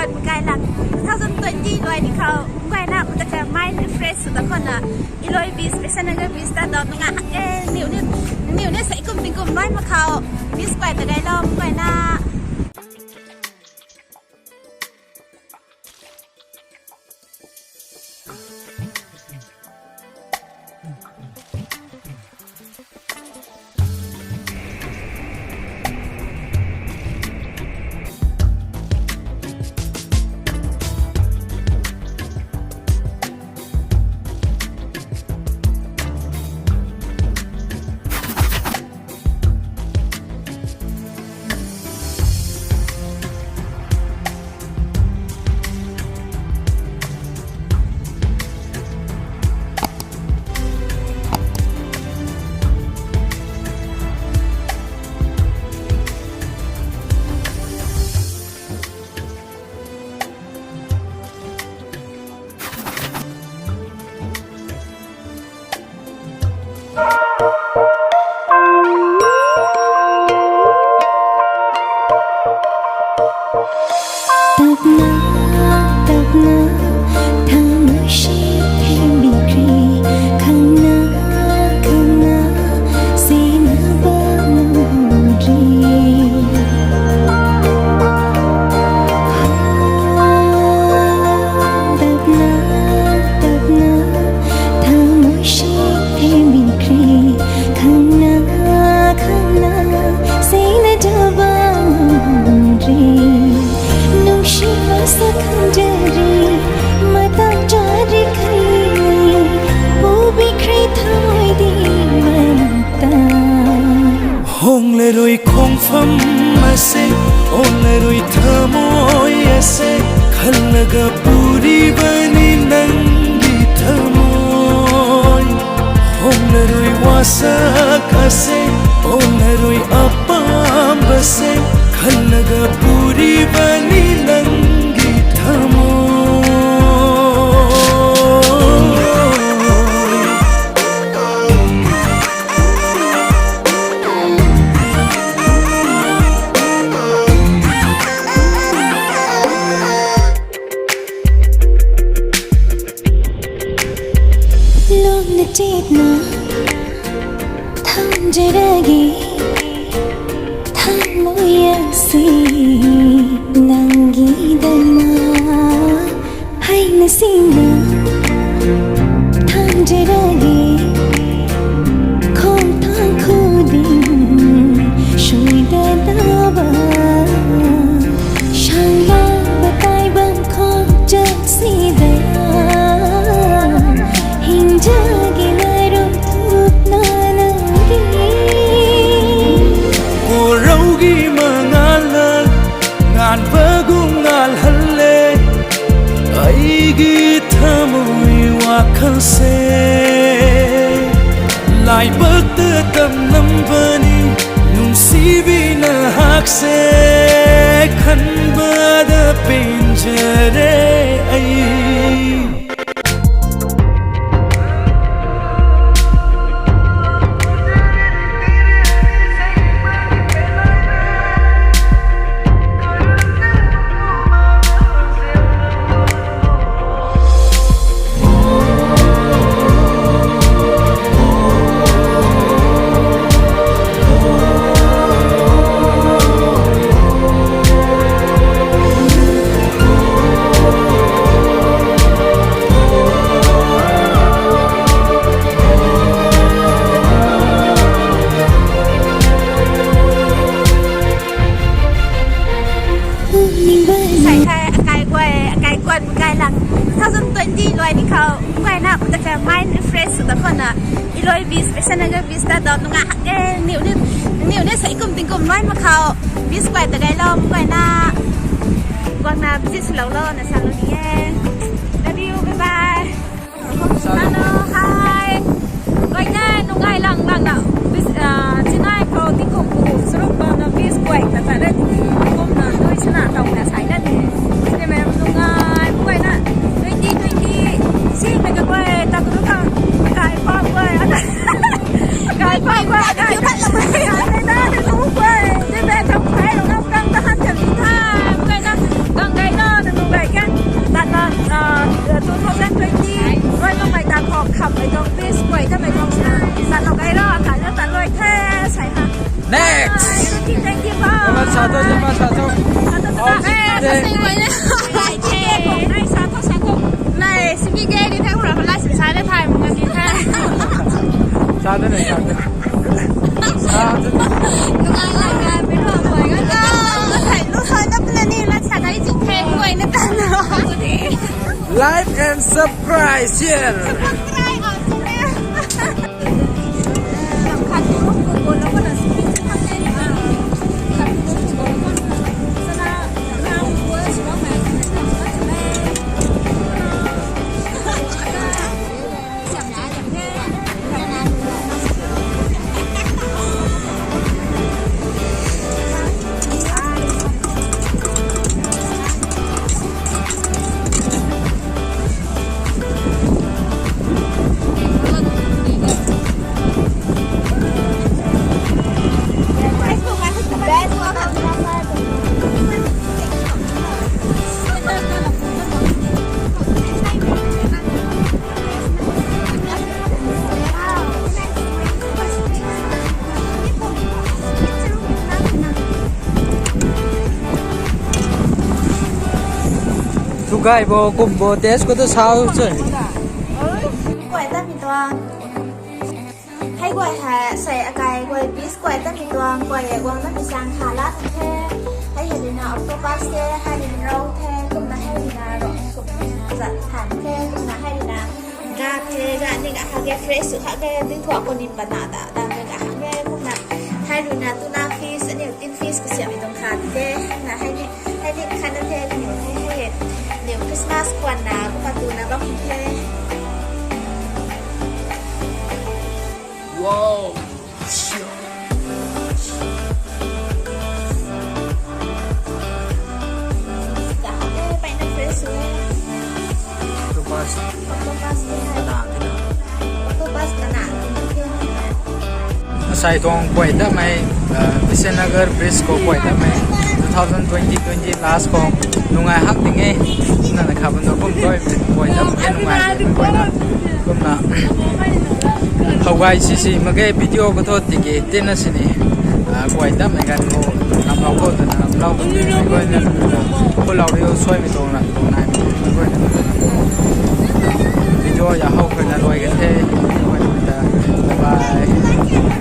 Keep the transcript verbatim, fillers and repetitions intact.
Kai lang two thousand twenty luai ni khou, guayna, mata ka mind refresh sw ta khou na, iloi beach, Besant Nagar beach ta dau nunga hak e, niw ni, niw ni sei kum ting kum luai ma khou, beach guay ta gai lou, guayna. Tapna, tapna, thamui shi thembi kri, khangna, khangna, sina bam ri. Tapna, tapna, thamui shi thembi kri, khangna, khangna, sina jaba ri. Nungshi masa khanjari, mata jari khaini, pubi kri thamui di mata. Hong le rui khong pham ase, on le rui thamui ase, khan laga puri bani nang di thamui. Hong le rui wasak ase, on le rui apam ase, khan laga puri bani nang di thamui. Lungna chitna thanjara gi thanmui asi nang gi dama. Hei na sina thanjara gi khong thang khuding shui da da ba. Shang ba batai bam khong chak si da. Hing ja gi lai rum thuk na nang gi. Kurau gi ma ngal la, ngan ba gu ngal hal le. Ai gi thamui wa khang se. Lai bak ta tam nam bani, nung si bi na hak se. Khan ba da pin jare ai. Sai thai akai guay, akai guan kai lang two thousand twenty luai ni khou guayna mata ka mind refresh sw ta khou na iloi beach, Besant Nagar beach ta dau nunga hak e, niw ni, niw ni sei kum ting kum luai ma khou beach guay ta gai lou guayna. Guangna visit swlou lou na sa lou ni e. Love you, bye bye. Hello, hi. Guayna nungai lang lang na. Bis, ah, chinai khou tingkum pu saruk bam na bis guay ta ta re. Kum na nui sana tau na sai na ni. Sini mem nungai guayna twenty twenty. Si me ka guay ta kuru ka kai pa guay. Kai pa guay, kai pa guay. Kai na ni tu guay. Sini me cham kai lo na kang ta han cham ta. Guayna gang gai na. Kaman sa tho, kaman sa tho. Hey, sa tho, sa tho. Lai, simi gay ni thang ra, lai sa sa le thai, mga ni thai. Sa tho ne, sa tho. Sa tho. Nungai lai ngai, mi ro koi ga. Thai, lu thai na pla ni, lai sa kai ji theng koi na tan. Like and subscribe, share. Subscribe, share. Tukai bo kum bo test khou tu sau chu. Kuay ta mi tuang. Hei guay ha, sei akai guay piece kuay ta mi tuang, kuay e guang na mi sang ha la the. Hei hei na octopus the, hei na rau the, kumna hei na rau, kumna zat han the, kumna hei na ga the, ga ni ga ha ge fresh su ha ge, ding thua ko nim bana da, da ge ga ha ge, kumna hei na tuna fish, ani tin fish ko siam i tuang kha the, na hei ni Hei ni khat na the, ni hei hei. Ni Christmas kwan na, ko patu na bam the. Wow. Ka ha the, pai na fresh e. Octopus. Octopus ni hei. Kana, kana. Octopus kana. Asai tuang kuay tamei, uh, Bisyanagar Bridge khou kuay tamei, two thousand twenty twenty last khou nungai hak ding e. Nang na kha bam tu kum tu kuay tamei nungai de kuay na. Kumna. How guys, si si, mak ge video khou thu tiki, tina sini, uh, kuay tamei ganv khou, namlou khou, namlou khou, kuay na, kuay na, kuay na, video ya how kuay na luai kan the, bye bye.